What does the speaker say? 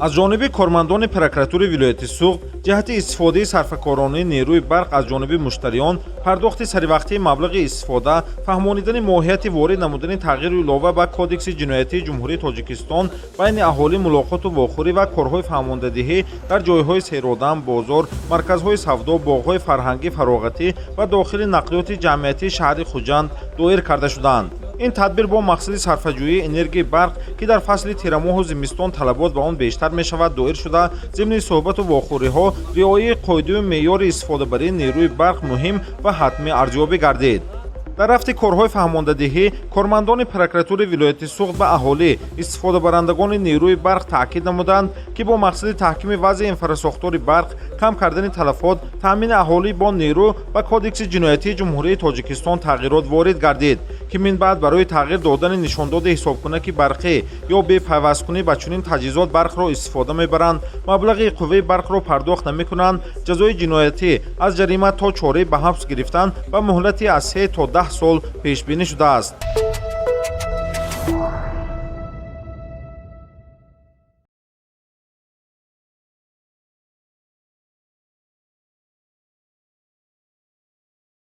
Аз ҷониби кормандони прокуратураи вилояти Суғд ҷиҳати истифодаи сарфакоронаи нерӯи барқ аз ҷониби муштариён, пардохти саривақтии маблағи истифода, фаҳмонидани моҳияти ворид намудани тағйиру илова ба Кодекси ҷиноятии Ҷумҳурии Тоҷикистон байни аҳолӣ мулоқоту вохӯрӣ ва корҳои фаҳмондадиҳӣ дар ҷойҳои серодам, бозор, марказҳои савдо, боғҳои фарҳангӣ фароғатӣ ва дохили нақлиёти ҷамъиятии шаҳри Хуҷанд доир карда шуданд. Ин тадбир бо мақсади сарфаҷӯии энергияи барқ, ки дар фасли тирамоҳу зимистон талабот ба он бештар мешавад, доир шуда, зимни суҳбату вохӯриҳо риояи қоидаю меъёри истифодабарии нерӯи барқ муҳим ва ҳатмӣ арзёбӣ гардид. Дар рафти корҳои фаҳмондадиҳӣ кормандони прокуратураи вилояти Суғд ба аҳолӣ, истифодабарандагони нерӯи барқ таъкид намуданд, ки бо мақсади таҳкими вазъи инфрасохтори барқ, кам кардани талафот, таъмини аҳолӣ бо нерӯ ба Кодекси ҷиноятии Ҷумҳурии Тоҷикистон тағйирот ворид гардид, ки минбаъд барои тағйир додани нишондоди ҳисобкунаки барқӣ ё бепайвасткунӣ ба чунин таҷҳизот барқро истифода мебаранд, маблағи қувваи барқро пардохт намекунанд, ҷазои ҷиноятӣ аз ҷарима то чораи ба ҳабс гирифтан ба муҳлати аз 3 то 10 сол пешбинӣ шудааст.